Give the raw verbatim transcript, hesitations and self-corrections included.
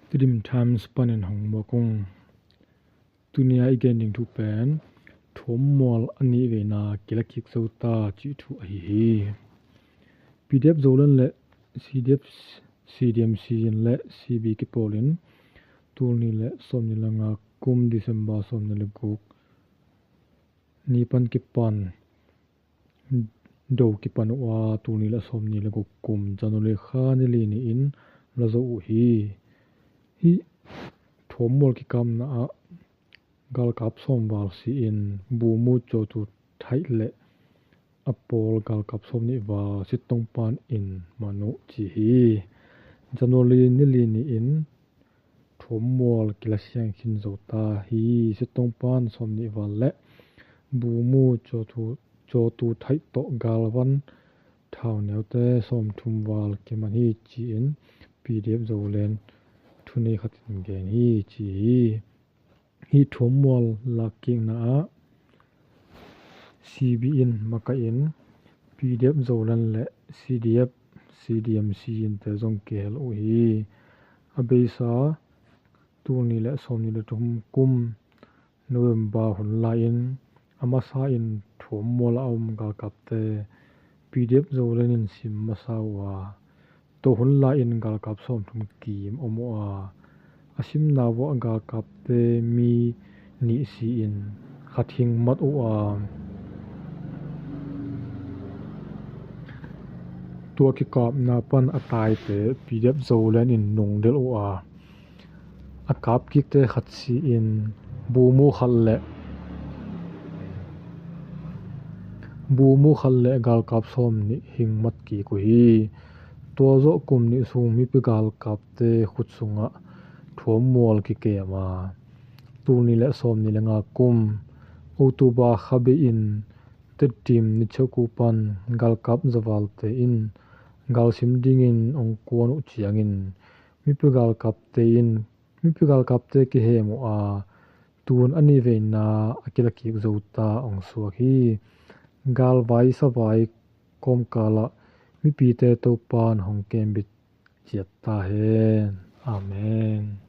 Tedim Times panin hong muak ung. Tunia i gen ding thu pen thuammual a nih veina kila kik zo ta cih thu ahi hi. P D F Zoland le C D F, C D M C in le C B kipawlin tulni le sawmni le nga kum December sawmni le guk ni pan kipan do kipan uh a, tulni le sawmni le guk kum January kha ni li ni-in la zo uh hi. Hih thuammual kikapna ah galkap sawm val si-in Bumu Chotu Thaih le a pawl galkap sawm nih val sittongpan in man uh ci hi. January ni li ni-in thuammual kila siang khin zo ta hi. Sittongpan sawm nih val le Bumu Chotu, Chotu Thaih tawh galvan thau neute sawmthum val kiman hi ci-in P D F Zoland thunei khat in gen hi ci hi. Hih thuammual lakkikna ah C B in makaih in P D F Zoland le C D F, C D M C in te zong kihel uh hi. A beisa tulni le sawmni le thum kum November hun lai-in a masa in thuammual a om galkapte P D F Zoland in sim masa uh a, tua hun lai-in galkap sawmthum kim om uh a, a simna vuah galkapte mi nih si-in khat hing mat uh a, tua kikapna pan a taite P D F Zoland in nungdelh uh a, a kapkikte khat si-in Bumu khat le Bumu khat le galkap sawm nih hing mat kik uh hi. Tua zawh kum nih sung mipi galkapte khut sungah thuammual kikem a, tulni le sawmni le nga kum October kha bei in Tedim ni cheuku pan galkap zavalte in galsim dingin hong kuan uh ciangin mipi galkapte in mipi galkapte kihem uh a, tun a nih veina a kila kik zo ta hong suak hi. Galvai savai kawmkalah mipite Topan hong kembit ciat ta hen. Amen.